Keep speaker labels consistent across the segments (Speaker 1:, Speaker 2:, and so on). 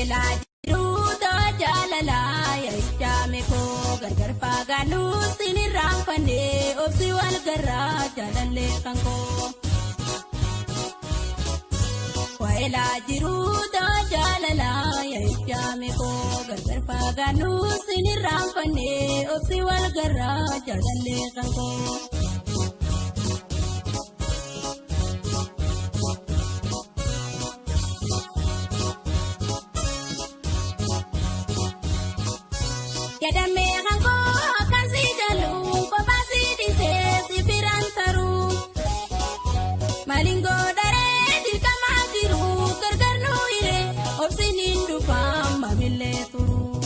Speaker 1: Waa'elaa jiruuta jaalalaa yaa'ichaa koo gargar fagaannu sinirraanfannee obsi wal garraa jaalallee kan koo. Waa'elaa jiruuta jaalalaa yaa'ichaa koo gargar fagaannu sinirraanfannee obsi wal garraa jaalallee kan koo. Yaadamee hangoo akkasii jaluu kophaa si dhiisee si biraan taruu. Maaliin godharee dirqamaa jiru gargar nu hiree obsiniin dhufaa maamillee turuu.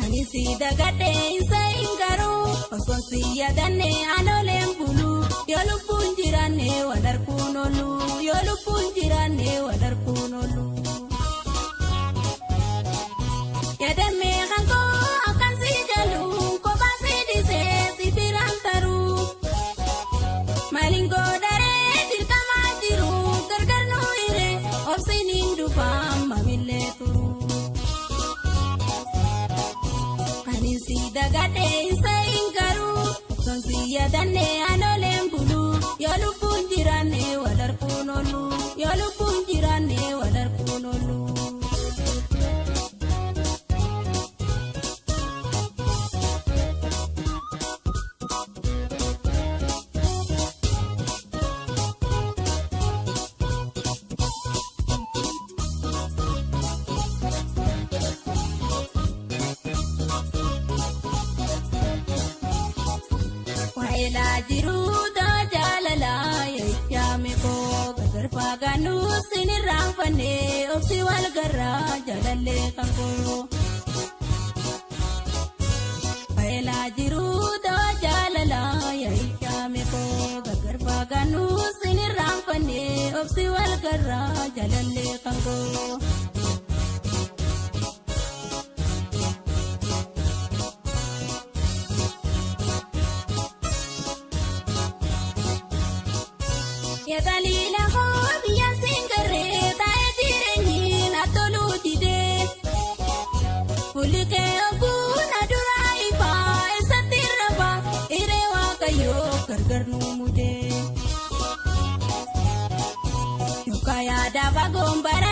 Speaker 1: Ani si dagadhee isa hin garuu osoo si yaadannee anoleen buluu yoo lubbuun jiraannee wal arguun oolu yoo lubbuun jiraannee wal arguun oolu. Yaadamee hangoo akkasii jaluu kophaa si dhiisee si biraan taruu. Maaliin godharee dirqamaa jiru gargar nu hiree obsiniin dhufaa maamillee turuu. Ani si dagadhee isa hin garuu osoo si yaadannee anoleen buluu yoo lubbuun jiraannee wal arguun oolu yoo lubbuun jiraannee wal arguun oolu. Waa'elaa jiruuta jaalalaa yaa'ichaa koo gargar fagaannu sinirraanfannee obsi wal garraa jaalallee kan koo. Waa'elaa jiruuta jaalalaa yaa'ichaa koo gargar fagaannu sinirraanfannee obsi wal garraa jaalallee kan koo. Yaadaliila hoo biyya siingarree taa'ee jireenyi na toluu didee. Fuulli kee oguu na duraa ifaa eessatti rafaa hiree waaqayyoo gargar nu mudee. Yookaan yaada fagoon bara.